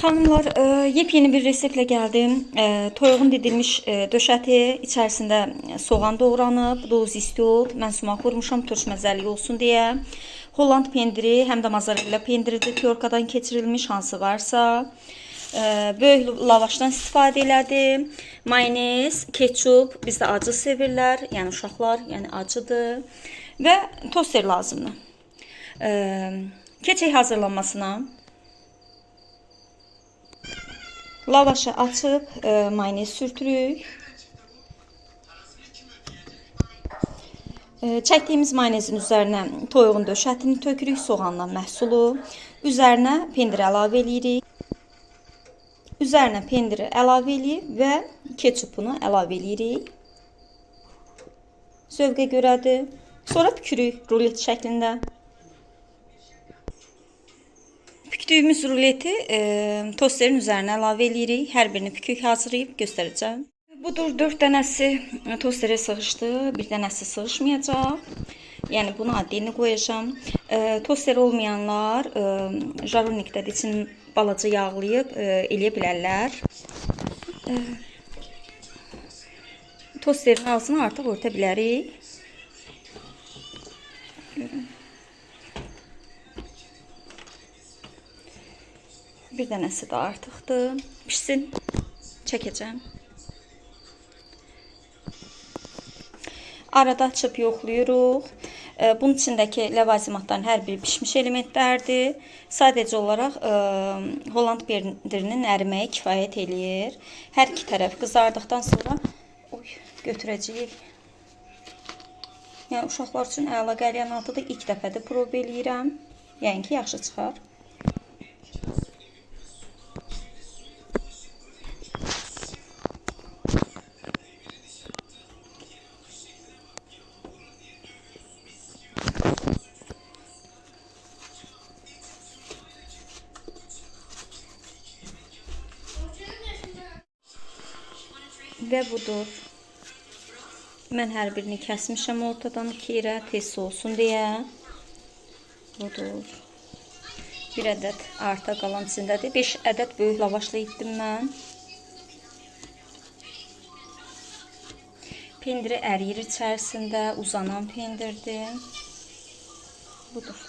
Xanımlar, yepyeni bir reseptlə gəldim. Toyuğun didilmiş döş əti, içərisində soğan doğranıb, duz, istiot, mən sumaq vurmuşam, turş məzəli olsun deyə. Holland pendiri, həm də mozzarella pendiridir, tyorkadan keçirilmiş, hansı varsa. Böyük lavaşdan istifadə elədim. Mayonez, ketçup, bizdə acı sevirlər, yəni uşaqlar, yəni acıdır. Və toster lazımdır. Keçək hazırlanmasına. Lavaşı açıb mayonez sürtürük. Çəkdiyimiz mayonezin üzərinə toyuğun döş ətini tökürük, soğanla məhsulu. Üzərinə pendiri əlavə eləyirik. Üzərinə pendiri əlavə eləyib və ketçupunu əlavə eləyirik. Zövqə görədir. Sonra bükürük rulet şəklində. Bükdüyümüz ruleti tosterin üzərinə əlavə eləyirik. Hər birini bükük hazırlayıb göstərəcəm. Budur, 4 dənəsi tosterə sığışdı. Bir dənəsi sığışmayacaq. Yəni bunu adını qoyacağam. Toster olmayanlar jarunikdə də içini balaca yağlayıb eləyə bilərlər. Tosterin ağzını artıq örtə bilərik. Görün. Bir dənəsi də artıqdır. Pişsin. Çəkəcəm. Arada açıb yoxlayırıq. Bunun içindəki ləvazimatların hər biri pişmiş elementlərdir. Sadəcə olaraq Holland pendirinin əriməyi kifayət eləyir. Hər iki tərəf qızardıqdan sonra götürəcəyik. Yəni uşaqlar üçün əla qəlyan altıdır. İlk dəfədir prob eləyirəm. Yəni ki, yaxşı çıxar. Və budur. Mən hər birini kəsmişəm ortadan iki yerə, tez soğusun deyə. Budur. Bir ədəd arta qalan içindədir. 5 ədəd böyük lavaşla etdim mən. Pendiri əriyir içərisində, uzanan pendirdir. Budur.